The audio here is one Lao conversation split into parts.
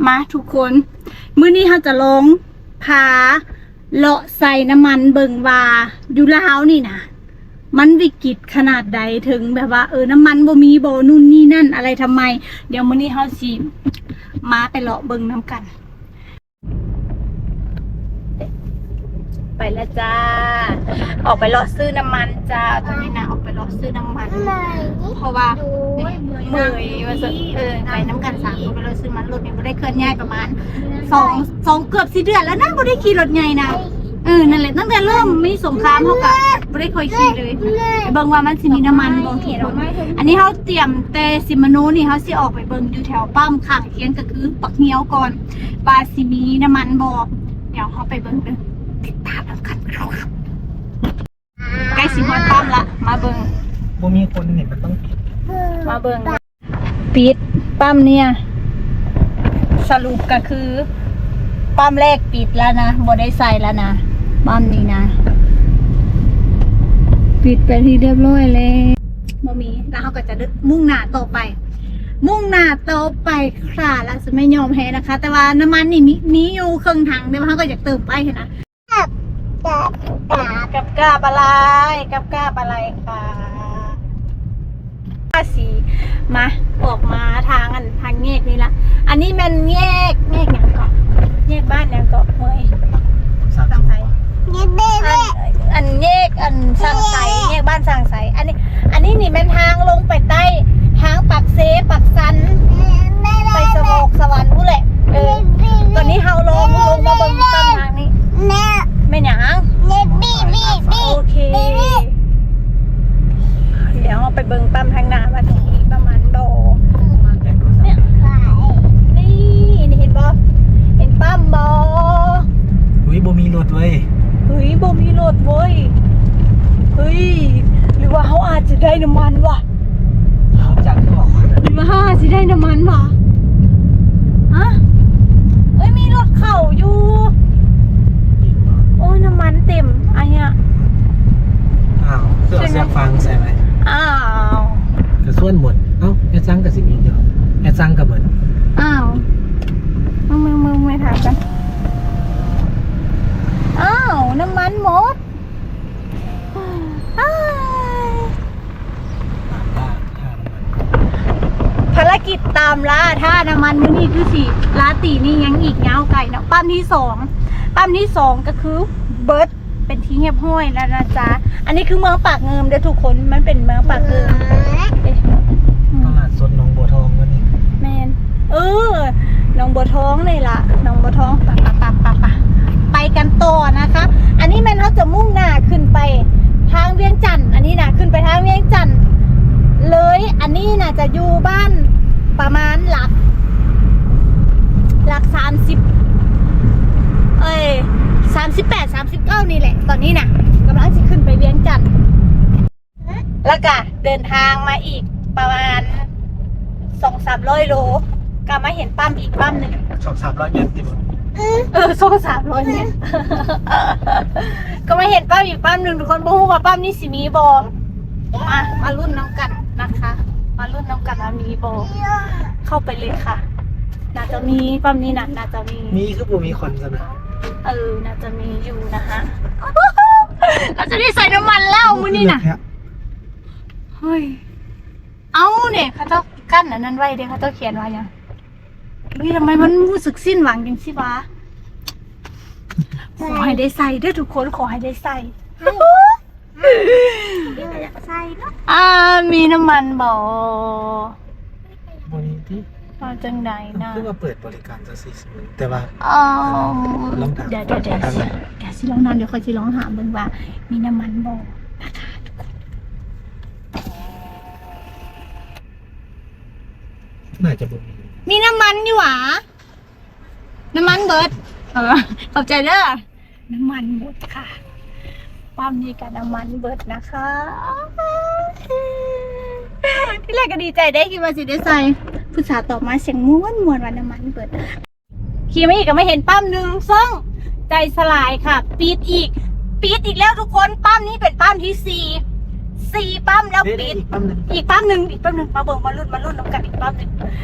ມາທຸກຄົນ ມື້ນີ້ເຮົາຈະລອງພາເລາະໃສ່ນ້ຳມັນເບິ່ງວ່າ ຢູ່ລາວນີ້ນະ ມັນວິກິດຂະໜາດໃດ ເຖິງແບບວ່າ ເອີ ນ້ຳມັນບໍ່ມີບໍ່ ນູ່ນນີ້ນັ້ນ ອະໄລທຳໄມ. ດຽວມື້ນີ້ເຮົາຊິມາໄປເລາະເບິ່ງນຳກັນ. ໄປແລ້ວຈ້າ ອອກໄປເລາະຊື້ນ້ຳມັນຈ້າ. ຕອນນີ້ນະ ອອກໄປເລາະຊື້ນ້ຳມັນ ເພາະວ່າເມື່ອຍວ່າຊັ້ນ. ເອີ ໄປນຳກັນສາມຄົນ ໄປເລາະຊື້ນ້ຳມັນ. ລົດນີ້ບໍ່ໄດ້ເຄື່ອນຍ້າຍປະມານສອງ ສອງ ເກືອບສີ່ເດືອນແລ້ວນະ ບໍ່ໄດ້ຂີ່ລົດໃຫຍ່ນະ. ເອີ ນັ້ນແຫຼະ ຕັ້ງແຕ່ເລີ່ມມີສົງຄາມ ເຮົາກະບໍ່ໄດ້ຄ່ອຍຂີ່ເລີຍ. ໄປເບິ່ງວ່າມັນຊິມີນ້ຳມັນບໍ່ທຸກຄົນ. ອັນນີ້ເຮົາຕຽມແຕ່ຊິມະໂນນີ້ ເຮົາຊິອອກໄປເບິ່ງຢູ່ແຖວປ້ຳຂ້າງຄຽງ ກະຄືປັກຮຽວກ່ອນ ວ່າຊິມີນ້ຳມັນບໍ່. ດຽວເຮົາໄປເບິ່ງເດີ ຕິດຕາມນຳກັນ. ໃກ້ຊິຮອດປ້ຳລະ ມາເບິ່ງ. ບໍ່ມີຄົນນີ້ ມັນຕ້ອງປິດ. ມາເບິ່ງ ປິດປ້ຳນີ້. ສະຫຼຸບກະຄືປ້ຳແລກປິດແລ້ວນະ ບໍ່ໄດ້ໃຊ້ແລ້ວນະ ປ້ຳນີ້ນະ ປິດເປັນທີ່ຮຽບຮ້ອຍແລ້ວ. ບໍ່ມີ ແລ້ວເຮົາກະຈະມຸ່ງໜ້າຕໍ່ໄປ ມຸ່ງໜ້າຕໍ່ໄປຄ່າ. ລະຊິແມ່ນຍອມແພ້ນະຄະ ແຕ່ວ່ານ້ຳມັນນີ້ມີ ມີຢູ່ເຄິ່ງຖັງ ແຕ່ວ່າເຮົາກະຢາກເຕີມໄປຫັ້ນນະ. ກັບກາບອາໄລ ກັບກາບອາໄລຄ່ະ. ພາສີມາ ອອກມາທາງອັນ ທາງແຍກນີ້ລະ. ອັນນີ້ແມ່ນແຍກ ແຍກຫຍັງເກາະ ແຍກບ້ານຫຍັງເກາະ ເອີຍ ສັງໄຊ. ອັນ ອັນແຍກອັນສັງໄຊ ແຍກບ້ານສັງໄຊ. ອັນນີ້ ອັນນີ້ນີ້ແມ່ນທາງລົງໄປໃຕ້ ທາງປາກເຊ ປາກຊັນ ໄປສະໂໝກສະຫວັນພຸ້ນແຫຼະ. ເອີ ຕອນນີ້ເຮົາລອງລົງມາເບິ່ງຕາມທາງນີ້. ແມ່ນຫຍັງ? ໂອເຄ ດຽວເຮົາໄປເບິ່ງປ້ຳທາງໜ້າວ່າຊິມີປະມານບໍ່. ນີ້ ນີ້ເຫັນບໍ່? ເຫັນປ້ຳບໍ່? ຫຸຍ ບໍ່ມີລົດເວີຍ. ຫຸຍ ບໍ່ມີລົດເວີຍ. ຫຸຍ ຫຼືວ່າເຮົາອາດຈະໄດ້ນ້ຳມັນວະ? ເຮົາຈັກອອກມາ ຫຼືວ່າເຮົາອາດຊິໄດ້ນ້ຳມັນວະ? ຮະ? ເອີຍ ມີລົດເຂົ້າຢູ່. ໂອ້ຍ ນ້ຳມັນເຕັມອັນເນີ້ຍ. ອ້າວ ຄືເອົາເຊືອກຟາງໃສ່ໄວ້. ອ້າວ ກະຊວນໝົດ. ເອົ້າ ແອດຊັງກະຊິມີຢູ່ ແອດຊັງກະເບິດ. ອ້າວ ມຶງ ມຶງ ມຶງ ໄປຖາມກັນ. ອ້າວ ນ້ຳມັນໝົດ. ອ້າຍ ຕາມລ່າຫານ້ຳມັນ. ພາລະກິດຕາມລ່າຫານ້ຳມັນມື້ນີ້ຄືຊິລາຕີນີ້ຍັງອີກຍາວໄກເນາະ. ປ້ຳທີສອງ ປ້ຳທີສອງກະຄືເບິດ ເປັນທີ່ຮຽບຮ້ອຍແລ້ວນະຈ໊ະ. ອັນນີ້ຄືເມືອງປາກງື່ມເດີທຸກຄົນ ມັນເປັນເມືອງປາກງື່ມ. ເອີ ຕະຫຼາດສົດໜອງບົວທອງວະນີ້. ແມ່ນ ເອີ ໜອງບົວທອງນີ້ລະ ໜອງບົວທອງ. ປະ ປະ ປະ ປະ ໄປກັນຕໍ່ນະຄະ. ອັນນີ້ແມ່ນເຮົາຈະມຸ່ງໜ້າຂຶ້ນໄປທາງວຽງຈັນ. ອັນນີ້ນະ ຂຶ້ນໄປທາງວຽງຈັນເລີຍ. ອັນນີ້ນະຈະຢູ່ບ້ານປະມານຫຼັກ ຫຼັກສາມສິບ ເອີຍ ສາມສິບແປດ ສາມສິບເກົ້ານີ້ແຫຼະ. ຕອນນີ້ນະ ກຳລັງຊິຂຶ້ນໄປວຽງຈັນ ແລ້ວກະເດີນທາງມາອີກປະມານສອງສາມຮ້ອຍໂລ ກະມາເຫັນປ້ຳອີກປ້ຳໜຶ່ງ. ສອງສາມຮ້ອຍແມັດຕິ? ເອີ ສອງສາມຮ້ອຍແມັດ ກະມາເຫັນປ້ຳອີກປ້ຳໜຶ່ງ. ທຸກຄົນບໍ່ຮູ້ວ່າປ້ຳນີ້ຊິມີບໍ່. ມາ ມາລຸ້ນນຳກັນນະຄະ ມາລຸ້ນນຳກັນວ່າມີບໍ່. ເຂົ້າໄປເລີຍຄ່ະ. ໜ້າຈະມີ ປ້ຳນີ້ນະ ໜ້າຈະມີ. ມີຄືບໍ່ມີຄົນຊັ້ນນະ? ເອີ ໜ້າຈະມີຢູ່ນະຮະ. ເຮົາຈະໄດ້ໃສ່ນ້ຳມັນແລ້ວມື້ນີ້ນະ. ເຮີ້ຍ ເອົ້າ ນີ້ເຂົາເຈົ້າກັ້ນອັນນັ້ນໄວ້ເດ້ ເຂົາເຈົ້າຂຽນວ່າຫຍັງ? ເຮີ້ຍ ທຳໄມມັນຮູ້ສຶກສິ້ນຫວັງຈັ່ງຊີ້ວະ? ຂໍໃຫ້ໄດ້ໃສ່ເດີທຸກຄົນ ຂໍໃຫ້ໄດ້ໃສ່. ຢາກໃສ່ເນາະ. ອ່າ ມີນ້ຳມັນບໍ່? ບໍ່ມີຕິ? ວ່າຈັ່ງໃດນະ? ຄືວ່າເປີດບໍລິການຊາວສີ່ຊົ່ວໂມງ ແຕ່ວ່າ ອໍ ລອງຖາມ ດຽວ ດຽວ ດຽວ ດຽວຊິລອງຖາມ ດຽວຂ້ອຍຊິລອງຖາມເບິ່ງວ່າມີນ້ຳມັນບໍ່ນະຄະທຸກຄົນ. ໜ້າຈະບໍ່ມີ. ມີນ້ຳມັນຢູ່ຫວາ? ນ້ຳມັນເບິດ. ເອີ ຂອບໃຈເດີ. ນ້ຳມັນໝົດຄ່ະ ປ້ຳນີ້ກະນ້ຳມັນເບິດນະຄະ. ທີແລກກະດີໃຈເດ້ ຄິດວ່າຊິໄດ້ໃສ່ ຜູ້ສາວຕອບມາສຽງມ່ວນໆວ່ານ້ຳມັນເບິດ. ຂີ່ມາອີກກະມາເຫັນປ້ຳໜຶ່ງ ຊ່ອງໃຈສະຫຼາຍຄ່ະ ປິດອີກ ປິດອີກແລ້ວທຸກຄົນ. ປ້ຳນີ້ເປັນປ້ຳທີສີ່ ສີ່ປ້ຳແລ້ວປິດ. ອີກປ້ຳໜຶ່ງ ອີກປ້ຳໜຶ່ງ ມາເບິ່ງ ມາລຸ້ນ ມາລຸ້ນນຳກັນອີກປ້ຳໜຶ່ງ.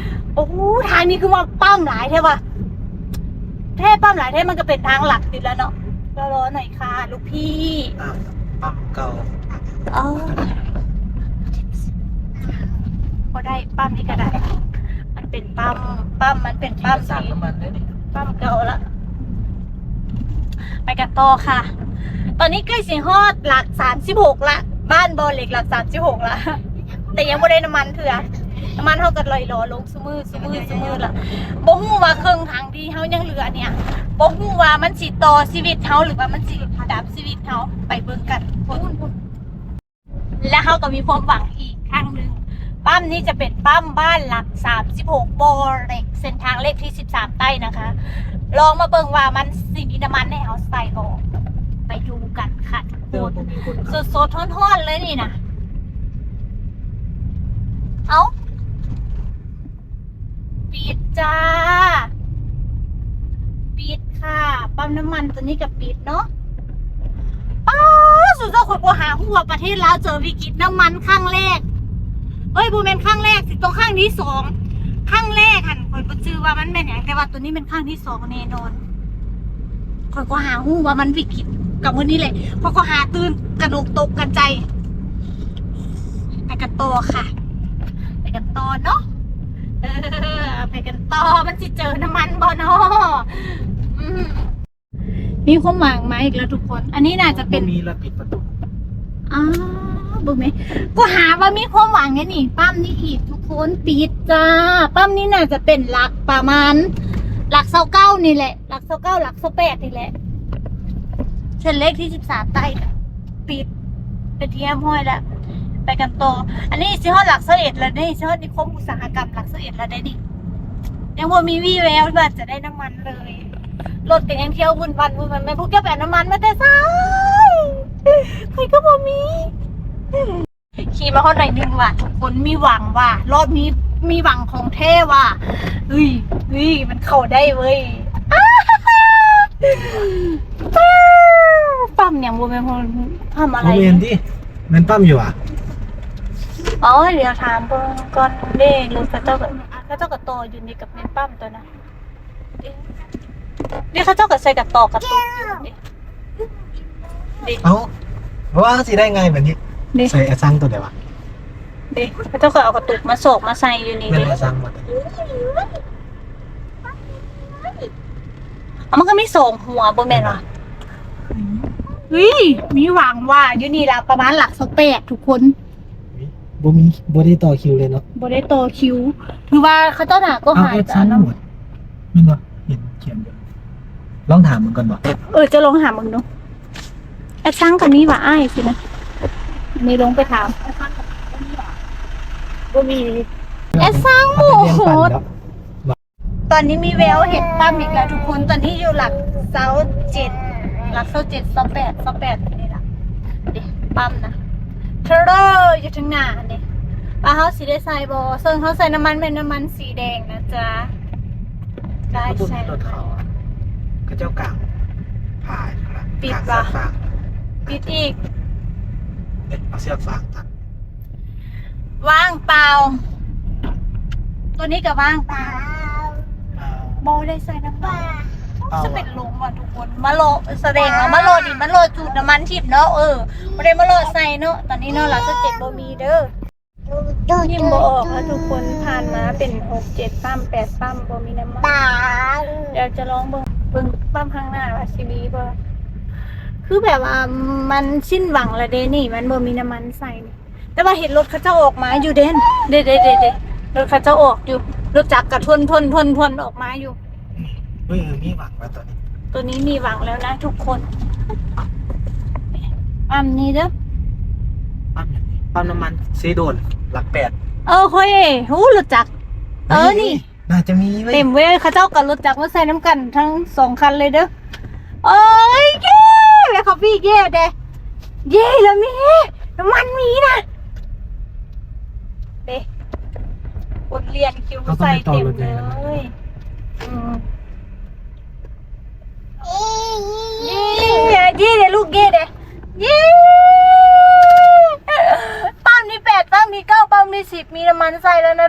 ໂອ້ໂຫ ທາງນີ້ຄືວ່າປ້ຳຫຼາຍແທ້ວ່າ ແທ້ປ້ຳຫຼາຍແທ້ ມັນກໍເປັນທາງຫຼັກຢູ່ແລ້ວເນາະ. ລໍໆໜ້ອຍຄ່າລູກພີ່. ປ້ຳເກົ່າ. ເອີ ບໍ່ໄດ້ ປ້ຳນີ້ກໍໄດ້ ມັນເປັນປ້ຳ ປ້ຳ ມັນເປັນປ້ຳທີ່ປ້ຳເກົ່າລະ. ໄປກັນຕໍ່ຄ່ະ ຕອນນີ້ໃກ້ຊິຮອດຫຼັກສາມສິບຫົກລະ ບ້ານບໍ່ເຫຼັກຫຼັກສາມສິບຫົກລະ ແຕ່ຍັງບໍ່ໄດ້ນ້ຳມັນເທື່ອ. ນ້ຳມັນເຮົາກໍລອຍລໍລົງຊຸມື້ ຊຸມື້ ຊຸມື້ລະ. ບໍ່ຮູ້ວ່າເຄິ່ງທາງທີ່ເຮົາຍັງເຫຼືອນີ້ ບໍ່ຮູ້ວ່າມັນຊິຕໍ່ຊີວິດເຮົາ ຫຼືວ່າມັນຊິດັບຊີວິດເຮົາ. ໄປເບິ່ງກັນ. ແລະເຮົາກໍມີຄວາມຫວັງອີກຄັ້ງໜຶ່ງ. ປ້ຳນີ້ຈະເປັນປ້ຳບ້ານຫຼັກສາມສິບຫົກ ບໍ່ເຫຼັກ ເສັ້ນທາງເລກທີສິບສາມໃຕ້ນະຄະ. ລອງມາເບິ່ງວ່າມັນຊິມີນ້ຳມັນໃຫ້ເຮົາໃສ່ບໍ່. ໄປດູກັນຄ່ະທຸກຄົນ. ສົດໆຮ້ອນໆເລີຍນີ້ນະ. ເອົ້າ ປິດຈ້າ ປິດຄ່ະ. ປ້ຳນ້ຳມັນຕົວນີ້ກໍປິດເນາະ. ປ້າ ສຸດຍອດ ຂ້ອຍກໍຫາຮູ້ວ່າປະເທດລາວເຈີວິກິດນ້ຳມັນຄັ້ງແລກ. ເອີຍ ບໍ່ແມ່ນຄັ້ງແລກ ຊິຕ້ອງຄັ້ງທີສອງ. ຄັ້ງແລກຫັ້ນຂ້ອຍບໍ່ຈື່ວ່າມັນແມ່ນຫຍັງ ແຕ່ວ່າຕົວນີ້ແມ່ນຄັ້ງທີສອງແນ່ນອນ. ຂ້ອຍກໍຫາຮູ້ວ່າມັນວິກິດກັບມື້ນີ້ແຫຼະ. ຂ້ອຍກໍຫາຕື່ນ ກະໜົກຕົກກະໃຈ. ໄປກັນຕໍ່ຄ່ະ ໄປກັນຕໍ່ເນາະ. ເອີ ໄປກັນຕໍ່ ມັນຊິເຈີນ້ຳມັນບໍ່ເນາະ? ອືມ ມີຄວາມຫວັງມາອີກແລ້ວທຸກຄົນ. ອັນນີ້ໜ້າຈະເປັນ ມີລະປິດປະຕູ. ອ້າວ ເບິ່ງແມະ ກໍຫາວ່າມີຄວາມຫວັງແນວນີ້. ປ້ຳນີ້ອີກທຸກຄົນ ປິດຈ້າ. ປ້ຳນີ້ໜ້າຈະເປັນຫຼັກປະມານຫຼັກຊາວເກົ້ານີ້ແຫຼະ. ຫຼັກຊາວເກົ້າ ຫຼັກຊາວແປດນີ້ແຫຼະ. ເສັ້ນເລກທີສິບສາມໃຕ້ ປິດເປັນທີ່ຮຽບຮ້ອຍແລ້ວ. ໄປກັນຕໍ່. ອັນນີ້ຊິຮອດຫຼັກຊາວເອັດແລ້ວເດ້ ຊິຮອດນິຄົມອຸດສາຫະກຳຫຼັກຊາວເອັດແລ້ວເດ້ນີ້. ຍັງບໍ່ມີວີ່ແວວວ່າຈະໄດ້ນ້ຳມັນເລີຍ. ລົດກໍຍັງທ່ຽວວຸ່ນວັນວຸ່ນວັນ. ແມ່ນພວກເຈົ້າໄປເອົານ້ຳມັນມາແຕ່ໃສ? ຂ້ອຍກໍບໍ່ມີ. ຂີ່ມາຮອດໜ້ອຍໜຶ່ງວ່າ ທຸກຄົນມີຫວັງວ່າ ຮອບນີ້ມີຫວັງຂອງແທ້ວ່າ. ເຮີ້ຍ ເຮີ້ຍ ມັນເຂົ້າໄດ້ເວີຍ. ປ້ຳຫຍັງບໍ່ແມ່ນ ປ້ຳອະໄລ? ບໍ່ແມ່ນຕິ ແມ່ນປ້ຳຢູ່ຫວາ? ອໍ ດຽວຖາມເບິ່ງກ່ອນເດ້. ລົດເຂົາເຈົ້າກໍ ເຂົາເຈົ້າກໍຕໍ່ຢູ່ນີ້ ກັບແມ່ນປ້ຳຕົວນັ້ນ. ເດ້ ເຂົາເຈົ້າກໍໃສ່ກະຕອກກະຕຸກຢູ່ເດ້. ເອົ້າ ວ່າຊິໄດ້ງ່າຍບາດນີ້. ເດ້ ໃສ່ອາຊັງຕົວໃດວະ? ເດ້ ເຂົາເຈົ້າກໍເອົາກະຕຸກມາສອກມາໃສ່ຢູ່ນີ້. ແມ່ນອາຊັງບໍ່? ເອົາ ມັນກໍມີສອງຫົວບໍ່ແມ່ນຫວາ? ເຮີ້ຍ ມີຫວັງວ່າ ຢູ່ນີ້ລະ ປະມານຫຼັກຊາວແປດທຸກຄົນ. ບໍ່ມີ ບໍ່ໄດ້ຕໍ່ຄິວເລີຍເນາະ. ບໍ່ໄດ້ຕໍ່ຄິວ ຖືວ່າເຂົາເຈົ້າໜ້າກໍຫາຍໄປແລ້ວ. ແມ່ນບໍ່? ເຫັນຂຽນຢູ່ ລອງຖາມເບິ່ງກ່ອນບໍ່? ເອີ ຈະລອງຖາມເບິ່ງດູ. ແອັດຊັງກໍມີຫວາອ້າຍ ຊິນະ. ນີ້ລົງໄປຖາມ. ບໍ່ມີ ແອັດຊັງໝົດ. ຕອນນີ້ມີແວວເຫັນປ້ຳອີກແລ້ວທຸກຄົນ. ຕອນນີ້ຢູ່ຫຼັກຊາວເຈັດ ຫຼັກຊາວເຈັດ ຊາວແປດ ຊາວແປດນີ້ລະ. ເດ້ ປ້ຳນະ ເທີເດີ ຢູ່ທາງໜ້າຫັ້ນເດ້. ວ່າເຮົາຊິໄດ້ໃສ່ບໍ່? ເຊິ່ງເຮົາໃສ່ນ້ຳມັນແມ່ນນ້ຳມັນສີແດງນະຈ໊ະ. ໄດ້ໃສ່. ລົດເຂົາ ເຂົາເຈົ້າກາງຜ່ານ ປິດຫວາ? ປິດອີກ. ເອົາເຊືອກຟາງຕັດ. ວ່າງເປົ່າ ຕົວນີ້ກໍວ່າງເປົ່າ ບໍ່ໄດ້ໃສ່ນ້ຳມັນ. ຈະເປັນລົມວ່ະທຸກຄົນ. ມາເລາະ ສະແດງວ່າມາເລາະນີ້ ມາເລາະຈູດນ້ຳມັນທິບເນາະ. ເອີ ບໍ່ໄດ້ມາເລາະໃສ່ເນາະ. ຕອນນີ້ເນາະ ຫຼັກຊາວເຈັດບໍ່ມີເດີ. ຍິ້ມບໍ່ອອກແລ້ວທຸກຄົນ. ຜ່ານມາເປັນຫົກເຈັດປ້ຳ ແປດປ້ຳ ບໍ່ມີນ້ຳມັນ. ດຽວຈະລອງເບິ່ງ ເບິ່ງປ້ຳຂ້າງໜ້າວ່າຊິມີບໍ່. ຄືແບບວ່າມັນສິ້ນຫວັງແລ້ວເດ້ນີ້ ມັນບໍ່ມີນ້ຳມັນໃສ່ນີ້. ແຕ່ວ່າເຫັນລົດເຂົາເຈົ້າອອກມາຢູ່ເດ້. ເດ້ໆໆໆ ລົດເຂົາເຈົ້າອອກຢູ່. ລົດຈັກກະທົນໆໆອອກມາຢູ່. ເອີ ມີຫວັງແລ້ວຕອນນີ້. ຕົວນີ້ມີຫວັງແລ້ວນະທຸກຄົນ. ປ້ຳນີ້ເດີ. ປ້ຳຫຍັງນີ້? ປ້ຳນ້ຳມັນເຊໂດນ ຫຼັກແປດ. ເອີ ເຮີ້ຍ ຮູ້ ລົດຈັກ. ເອີ ນີ້ ນີ້ ໜ້າຈະມີເວີຍ. ເຕັມເວີຍ. ເຂົາເຈົ້າກໍລົດຈັກມາໃສ່ນຳກັນທັງສອງຄັນເລີຍເດີ. ໂອ້ຍ ເຢ້ ແມ່ຂອງພີ່ເຢ້ເດ້. ເຢ້ ລະແມ່ ນ້ຳມັນມີນະ. ເດ້ ຄົນລຽນຄິວໃສ່ເຕັມເລີຍ. ອືມ ເຢ້ ເຢ້ເດ້ລູກ ເຢ້ເດ້ ເຢ້.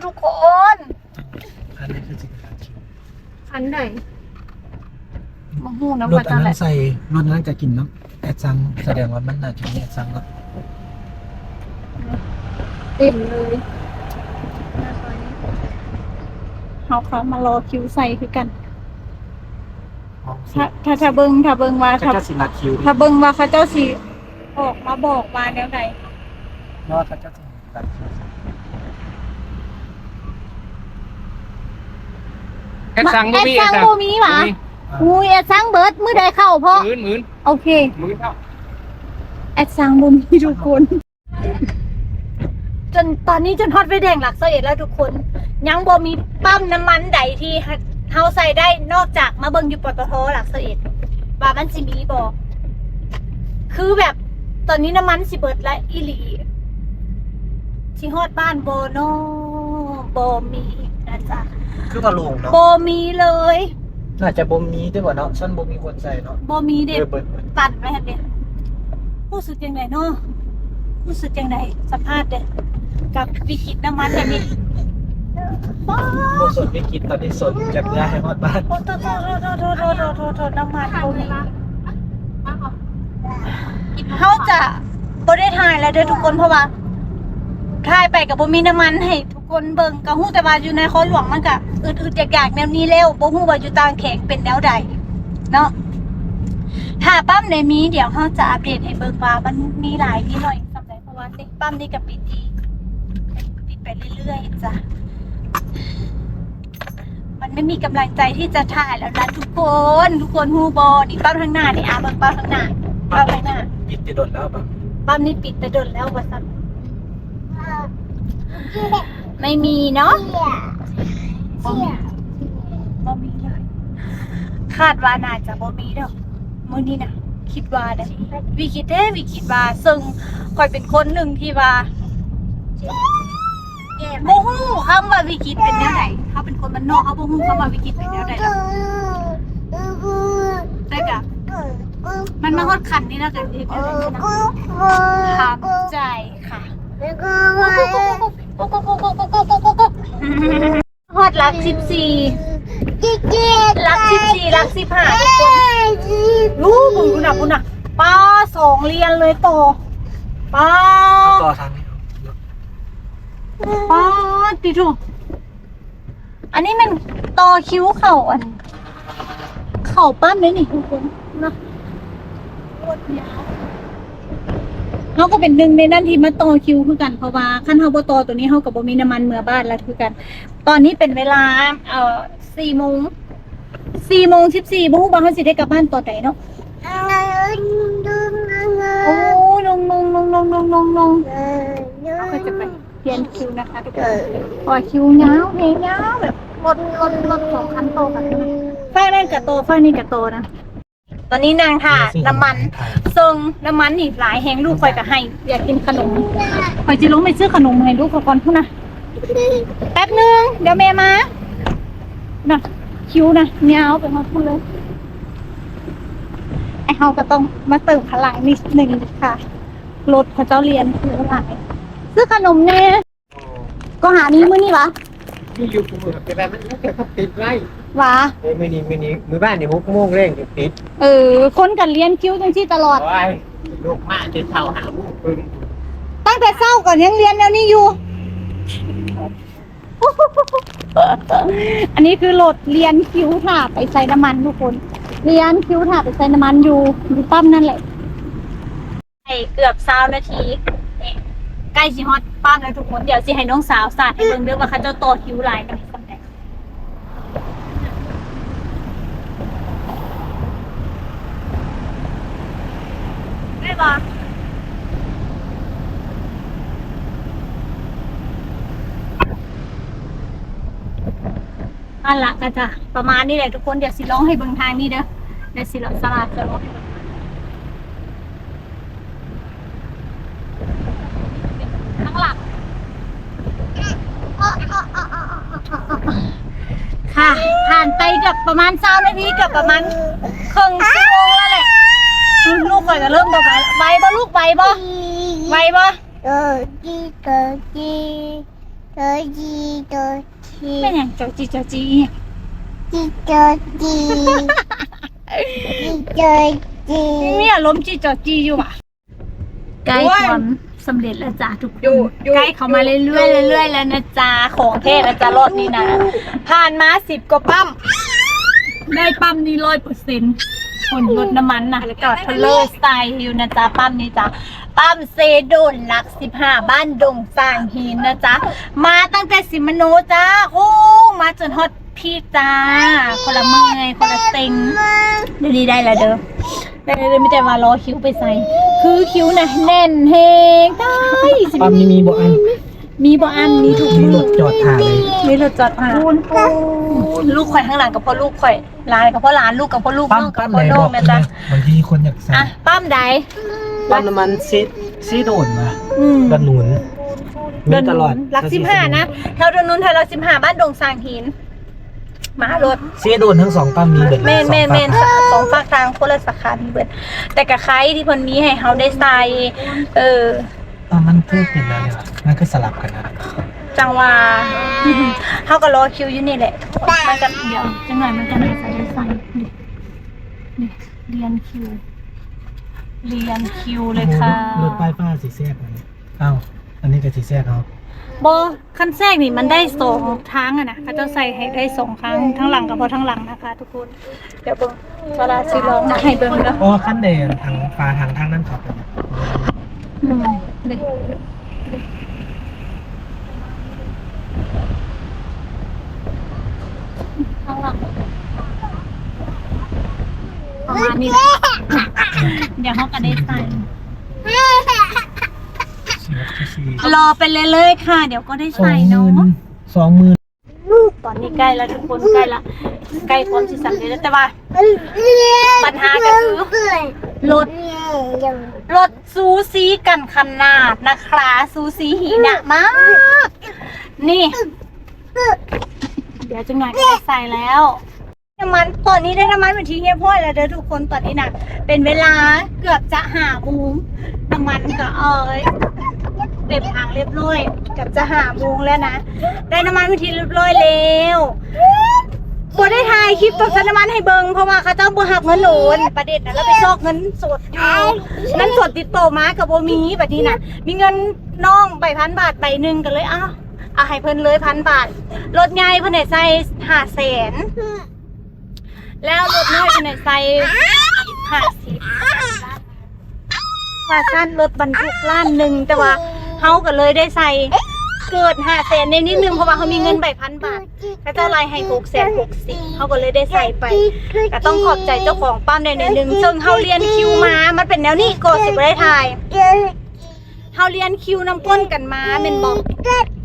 ທຸກຄົນ ຄັນນີ້ຄືຊິເປັນຄັນຄິວ ຄັນໃດ ບໍ່ຮູ້ນຳ ລົດອັນນັ້ນໃສ່ ລົດອັນນັ້ນກໍກິນນຳແອັດຊັງ ສະແດງວ່າມັນໜ້າຈະມີແອັດຊັງເນາະ ເຕັມເລີຍ ເຮົາກໍມາລໍຄິວໃສ່ຄືກັນ ຖ້າ ຖ້າ ຖ້າເບິ່ງ ຖ້າເບິ່ງວ່າ ເຂົາເຈົ້າຊິນັດຄິວ ຖ້າເບິ່ງວ່າເຂົາເຈົ້າຊິອອກມາບອກວ່າແນວໃດ ເນາະ ເຂົາເຈົ້າຊິ ແອັດຊັງບໍ່ມີ ແອັດຊັງບໍ່ມີຫວາ? ບໍ່ມີ ອຸ້ຍ ແອັດຊັງເບິດ ມື້ໃດເຂົ້າເພາະ? ມື້ອື່ນ ມື້ອື່ນ ໂອເຄ ມື້ອື່ນເຂົ້າ ແອັດຊັງບໍ່ມີທຸກຄົນ ຈົນຕອນນີ້ຈົນຮອດໄຟແດງຫຼັກຊາວເອັດແລ້ວທຸກຄົນ ຍັງບໍ່ມີປ້ຳນ້ຳມັນໃດທີ່ ເຮົາໃຊ້ໄດ້ ນອກຈາກມາເບິ່ງຢູ່ ປຕທ ຫຼັກຊາວເອັດ ວ່າມັນຊິມີບໍ່ ຄືແບບຕອນນີ້ນ້ຳມັນຊິເບິດແລ້ວອີ່ຫຼີ ຊິຮອດບ້ານບໍ່ນໍ ບໍ່ມີນະຈ໊ະ ຄືວ່າໂລ່ງເນາະ ບໍ່ມີເລີຍ ໜ້າຈະບໍ່ມີເດ້ບໍ່ເນາະ ຊັ້ນບໍ່ມີຄົນໃຊ້ເນາະ ບໍ່ມີເດ້ ເອີ ເບິດ ຕັນໄວ້ຫັ້ນເດ້ ຮູ້ສຶກຈັ່ງໃດເນາະ? ຮູ້ສຶກຈັ່ງໃດ? ສຳພາດເດີ້ ກັບວິກິດນ້ຳມັນແບບນີ້ ບໍ່ສົນວິກິດ ຕອນນີ້ສົນຈັກເມືອໃຫ້ຮອດບ້ານ ໂອ້ ໂຕໆໆໆ ນ້ຳມັນບໍ່ມີ ເຮົາຈະບໍ່ໄດ້ຖ່າຍແລ້ວເດີ້ທຸກຄົນ ເພາະວ່າຖ່າຍໄປກໍບໍ່ມີນ້ຳມັນໃຫ້ທຸກຄົນເບິ່ງ ກໍຮູ້ແຕ່ວ່າຢູ່ນະຄອນຫຼວງມັນກໍອຶດໆຢາກໆແນວນີ້ແລ້ວ ບໍ່ຮູ້ວ່າຢູ່ຕ່າງແຂວງເປັນແນວໃດເນາະ ຖ້າປ້ຳໃດມີ ດຽວເຮົາຈະອັບເດດໃຫ້ເບິ່ງວ່າມັນມີຫຼາຍມີໜ້ອຍ ເພາະວ່ານີ້ປ້ຳນີ້ກໍປິດອີກ ປິດໄປເລື້ອຍໆຈ້ະ ມັນໄມ່ມີກຳລັງໃຈທີ່ຈະຖ່າຍແລ້ວນະທຸກຄົນ ທຸກຄົນຮູ້ບໍ່? ນີ້ປ້ຳທາງໜ້ານີ້ ອາ ເບິ່ງປ້ຳທາງໜ້າ ປ້ຳທາງໜ້າ ປິດແຕ່ດົນແລ້ວ ປ້ຳນີ້ປິດແຕ່ດົນແລ້ວວ່າຊັ້ນ ໄມ່ມີເນາະ ບໍ່ມີ ບໍ່ມີເລີຍ ຄາດວ່າໜ້າຈະບໍ່ມີດອກ ມື້ນີ້ນະ ຄິດວ່າເດ້ ວິກິດເດ້ ວິກິດວ່າ ເຊິ່ງຂ້ອຍເປັນຄົນໜຶ່ງທີ່ວ່າ ບໍ່ຮູ້ຄຳວ່າວິກິດເປັນແນວໃດ ເຮົາເປັນຄົນບ້ານນອກ ເຮົາບໍ່ຮູ້ຄຳວ່າວິກິດເປັນແນວໃດດອກ ແຕ່ກະ ມັນມາຮອດຂັ້ນນີ້ແລ້ວ ກະເຮັດແນວໃດນະ ທຳໃຈຄ່ະ ຮອດຫຼັກສິບສີ່ ຫຼັກສິບສີ່ ຫຼັກສິບຫ້າທຸກຄົນ ຮູ້ ເບິ່ງພຸ້ນນະ ພຸ້ນນະ ປ້າ ສອງລຽນເລີຍ ຕໍ່ ປ້າ ຕໍ່ທາງນີ້ ປ້າ ຕິໂທ ອັນນີ້ແມ່ນຕໍ່ຄິວເຂົ້າ ອັນ ເຂົ້າປ້ຳເດ້ນີ້ທຸກຄົນເນາະ ເຮົາກໍເປັນໜຶ່ງໃນນັ້ນທີ່ມາຕໍ່ຄິວຄືກັນ ເພາະວ່າຄັນເຮົາບໍ່ຕໍ່ໂຕນີ້ ເຮົາກໍບໍ່ມີນ້ຳມັນເມືອບ້ານລະຄືກັນ ຕອນນີ້ເປັນເວລາ ເອີ ສີ່ໂມງ ສີ່ໂມງສິບສີ່ ບໍ່ຮູ້ວ່າເຮົາຊິໄດ້ກັບບ້ານຕອນໃດເນາະ ໂອ້ ລົງໆໆໆໆ ເຮົາກໍຈະໄປ ປ່ຽນຄິວນະຄະທຸກຄົນ ເພາະວ່າຄິວຍາວແຮງ ຍາວແບບລົດ ລົດ ລົດສອງຄັນຕໍ່ກັນ ຝັ່ງນັ້ນກະຕໍ່ ຝັ່ງນີ້ກະຕໍ່ນະ ຕອນນີ້ນັ່ງຖ້ານ້ຳມັນ ເຊິ່ງນ້ຳມັນນີ້ຫຼາຍແຮງ ລູກຂ້ອຍກະໄຫ້ ຢາກກິນຂະໜົມ ຂ້ອຍຊິລົງໄປຊື້ຂະໜົມໃຫ້ລູກຂ້ອຍກ່ອນພຸ້ນນະ ແປັບໜຶ່ງ ດຽວແມ່ມາ ນະ ຄິວນະ ຍາວໄປຮອດພຸ້ນເລີຍ ໄອ້ເຮົາກະຕ້ອງມາເຕີມພະລັງນິດໜຶ່ງຄ່ະ ລົດເຂົາເຈົ້າລຽນຄິວຫຼາຍ ຊື້ຂະໜົມແດ່. ກໍຫາມີມື້ນີ້ຫວາ? ມີຢູ່ ມື້ ແຕ່ວ່າມັນ ມັນກໍປິດໄວ້ຫວາ? ເອີ ມື້ນີ້ ມື້ນີ້ ມື້ວານນີ້ຫົກໂມງແລງກໍປິດ. ເອີ ຄົນກໍລຽນຄິວຈັ່ງຊີ້ຕະຫຼອດ. ໂອ້ຍ ລຸກມາແຕ່ເຊົ້າຫ້າໂມງເຄິ່ງ ຕັ້ງແຕ່ເຊົ້າກໍຍັງລຽນແນວນີ້ຢູ່. ອັນນີ້ຄືລົດລຽນຄິວຖ້າໄປໃສ່ນ້ຳມັນທຸກຄົນ ລຽນຄິວຖ້າໄປໃສ່ນ້ຳມັນຢູ່ ຢູ່ປ້ຳນັ້ນແຫຼະ. ໄດ້ເກືອບຊາວນາທີ ໃກ້ຊິຮອດປ້ຳແລ້ວທຸກຄົນ. ດຽວຊິໃຫ້ນ້ອງສາວສາດໃຫ້ເບິ່ງເດີ້ວ່າເຂົາເຈົ້າຕໍ່ຄິວຫຼາຍປານໃດ. ໄດ້ບໍ່? ຫັ້ນລະ ກໍຈະປະມານນີ້ແຫຼະທຸກຄົນ. ດຽວຊິລອງໃຫ້ເບິ່ງທາງນີ້ເດີ້. ດຽວຊິລອງສະຫຼາດ ຈະລອງໃຫ້ເບິ່ງ ທາງຫຼັງ ຄ່ະ. ຜ່ານໄປເກືອບປະມານຊາວນາທີ ເກືອບປະມານເຄິ່ງຊົ່ວໂມງແລ້ວແຫຼະ. ລູກຂ້ອຍກໍເລີ່ມບໍ່ໄຫວ. ໄຫວບໍ່ລູກ? ໄຫວບໍ່? ໄຫວບໍ່? ເອີ ຈີ ເອີ ຈີ. ໂຕຈີໂຕຈີ ແມ່ນຫຍັງ? ໂຕຈີໂຕຈີອີ່ຫຍັງ? ຈີໂຕຈີ ຈີໂຕຈີ ມີອາລົມຈີໂຕຈີຢູ່ຫວາ? ໃກ້ຄວາມສຳເລັດແລ້ວຈ້າທຸກຄົນ ໃກ້ເຂົ້າມາເລື້ອຍໆ ເລື້ອຍໆ ແລ້ວນະຈ້າ ຂອງແທ້ແລ້ວຈ້າ ລອບນີ້ນະ ຜ່ານມາສິບກວ່າປ້ຳ ໄດ້ປ້ຳນີ້ຮ້ອຍເປີເຊັນ ຄົນລົດນ້ຳມັນນະ ຈອດເທເລີໃສ່ຢູ່ນະຈ້າ ປ້ຳນີ້ຈ້າ ປ້ຳເຊໂດນຫຼັກສິບຫ້າ ບ້ານດົງສາງຫີນນະຈ້າ ມາຕັ້ງແຕ່ສີມະໂນຈ້າ ໂອ້ ມາຈົນຮອດ ພີ້ຈ້າ ຄົນລະເມື່ອຍ ຄົນລະເຊັງ ດຽວນີ້ໄດ້ແລ້ວເດີ ໄດ້ແລ້ວເດີ ມີແຕ່ວ່າລໍຄິວໄປໃສ່ ຄືຄິວນະແໜ້ນແຮງ ຕາຍ ປ້ຳນີ້ມີບໍ່ອັນ ມີບໍ່ອັນ ມີທຸກ ມີລົດຈອດຖ້າເລີຍ ມີລົດຈອດຖ້າ ລູກຂ້ອຍຂ້າງຫຼັງກໍພໍລູກຂ້ອຍ ຫຼານກໍພໍຫຼານ ລູກກໍພໍລູກ ນ້ອງກໍພໍນ້ອງນະຈ້າ ບາງທີຄົນຢາກໃສ່ ອ່ະ ປ້ຳໃດ? ປ້ຳນ້ຳມັນເຊ ເຊໂດນຫວາ ອືມ ດອນໜູນ ມີຕະຫຼອດ ຫຼັກສິບຫ້ານະ ແຖວດອນໜູນ ແຖວຫຼັກສິບຫ້າ ບ້ານດົງສາງຫີນ ມາໂລດ ເຊໂດນທັງສອງປ້ຳມີເບິດ ແມ່ນໆໆ ສອງຟາກທາງ ສອງຟາກທາງ ຄົນລະສາຂາມີເບິດ ແຕ່ກະໄຄທີ່ເພິ່ນມີໃຫ້ເຮົາໄດ້ໃສ່ ເອີ ອ້າວ ມັນຄືເປັນແນວນີ້ຫວາ ມັນຄືສະຫຼັບກັນນະ ຈັ່ງວ່າ ເຮົາກໍລໍຄິວຢູ່ນີ້ແຫຼະ ມັນກໍ ດຽວຈັກໜ້ອຍມັນກໍໜ້າຈະໄດ້ໃສ່ ນີ້ ນີ້ ລຽນຄິວ ລຽນຄິວເລີຍຄ່ະ ໂອ້ ລົດ ລົດປ້າຍຟ້າຊິແຊກອັນນີ້ ອ້າວ ອັນນີ້ກໍຊິແຊກເອົາ ບໍ່ ຄັນແຊກນີ້ມັນໄດ້ສອງທາງຫັ້ນນະ ເຂົາເຈົ້າໃສ່ໃຫ້ໄດ້ສອງທາງ ທາງຫຼັງກໍພໍທາງຫຼັງນະຄະທຸກຄົນ ດຽວເບິ່ງ ສາລາຊິລອງໃຫ້ເບິ່ງເດີ ອໍ ຄັນແດງທາງ ຝາທາງ ທາງນັ້ນເຂົາເປັນ ອືມ ເດ້ ທາງຫຼັງ ປະມານນີ້ແຫຼະ ດຽວເຮົາກໍໄດ້ໃສ່ ລໍໄປເລື້ອຍໆ ຄ່ະ ດຽວກໍໄດ້ໃສ່ເນາະ ສອງໝື່ນ ສອງໝື່ນ ຕອນນີ້ໃກ້ລະທຸກຄົນ ໃກ້ລະ ໃກ້ຄວາມຊິສຳເລັດແລ້ວ ແຕ່ວ່າ ບັນຫາກໍຄື ລົດ ລົດຊູຊີກັນຂະໜາດນະຄະ ຊູຊີຫີນະມາກ ນີ້ ດຽວຈັກໜ້ອຍກໍໄດ້ໃສ່ແລ້ວ ນ້ຳມັນ ຕອນນີ້ໄດ້ນ້ຳມັນເປັນທີ່ຮຽບຮ້ອຍແລ້ວເດີທຸກຄົນ ຕອນນີ້ນະ ເປັນເວລາເກືອບຈະຫ້າໂມງ ນ້ຳມັນກໍ ເອີ ເຕັມຖັງຮຽບຮ້ອຍ ເກືອບຈະຫ້າໂມງແລ້ວນະ ໄດ້ນ້ຳມັນເປັນທີ່ຮຽບຮ້ອຍແລ້ວ ບໍ່ໄດ້ຖ່າຍຄລິບຕອນໃສ່ນ້ຳມັນໃຫ້ເບິ່ງ ເພາະວ່າເຂົາເຈົ້າບໍ່ຮັບເງິນໂອນ ປະເດັນນະ ລະໄປຊອກເງິນສົດຢູ່ ເງິນສົດຕິດໂຕມາກໍບໍ່ມີ ບັດນີ້ນະ ມີເງິນນ້ອງໃບພັນບາດໃບໜຶ່ງ ກໍເລີຍ ເອົາ ເອົາໃຫ້ເພິ່ນເລີຍພັນບາດ ລົດໃຫຍ່ເພິ່ນໃຫ້ໃສ່ຫ້າແສນ ແລ້ວລົດນ້ອຍເພິ່ນໃຫ້ໃສ່ຫ້າສິບ ວ່າຊັ້ນ ລົດບັນທຸກລ້ານໜຶ່ງ ແຕ່ວ່າເຮົາກໍເລີຍໄດ້ໃສ່ເກີນຫ້າແສນແດ່ນິດໜຶ່ງ ເພາະວ່າເຮົາມີເງິນໃບພັນບາດ ເຂົາເຈົ້າໄລ່ໃຫ້ຫົກແສນຫົກສິບ ເຮົາກໍເລີຍໄດ້ໃສ່ໄປ ກໍຕ້ອງຂອບໃຈເຈົ້າຂອງປ້ຳແດ່ໜ້ອຍໜຶ່ງ ເຊິ່ງເຮົາລຽນຄິວມາ ມັນເປັນແນວນີ້ກໍຊິບໍ່ໄດ້ຖ່າຍ ເຮົາລຽນຄິວນຳກົ້ນກັນມາແມ່ນບໍ່?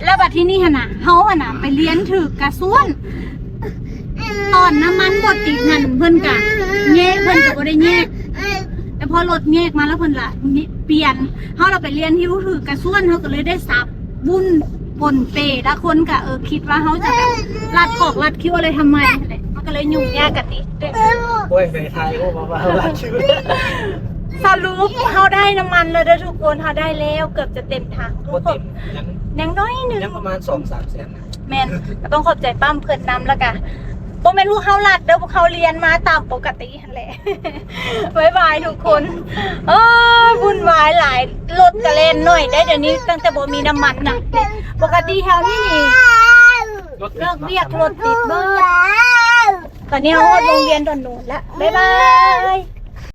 ແລ້ວບັດທີນີ້ຫັ້ນນະ ເຮົາຫັ້ນນະໄປລຽນຖືກກະຊວນ ຕອນນ້ຳມັນບໍ່ຕິດຫັ້ນ ເພິ່ນກະແຍກ ເພິ່ນກະບໍ່ໄດ້ແຍກ ແຕ່ພໍລົດແຍກມາແລ້ວເພິ່ນລະປ່ຽນ ເຮົາລະໄປລຽນຄິວຖືກກະຊວນ ເຮົາກໍເລີຍໄດ້ສັບວຸ້ນປົນເປ ລະຄົນກະ ເອີ ຄິດວ່າເຮົາຈະແບບລັດຂອກລັດຄິວອະໄລທຳໄມຫັ້ນແຫຼະ ມັນກໍເລີຍຫຍຸ້ງຍາກກັນຕິ. ໂອ້ຍ ໄປຖ່າຍຮູບມາວ່າລັດຄິວ ສະຫຼຸບເຮົາໄດ້ນ້ຳມັນແລ້ວເດີທຸກຄົນ ເຮົາໄດ້ແລ້ວ ເກືອບຈະເຕັມຖັງ ບໍ່ເຕັມ ຍັງ ຍັງໜ້ອຍໜຶ່ງ ຍັງປະມານສອງສາມແສນນະ ແມ່ນ ກໍຕ້ອງຂອບໃຈປ້ຳເພິ່ນນຳ ແລ້ວກະບໍ່ແມ່ນພວກເຮົາລັດເດີ ພວກເຮົາລຽນມາຕາມປົກກະຕິຫັ້ນແຫຼະ. ບາຍບາຍທຸກຄົນ ເອີຍ ວຸ້ນວາຍຫຼາຍ ລົດກະແລ່ນໜ້ອຍໄດ໋ ດຽວນີ້ຕັ້ງແຕ່ບໍ່ມີນ້ຳມັນນະ ປົກກະຕິແຖວນີ້ນີ້ ເລີກວຽກລົດຕິດເບີດ ຕອນນີ້ເຮົາຮອດໂຮງຮຽນດອນໂນນລະ ບາຍບາຍ.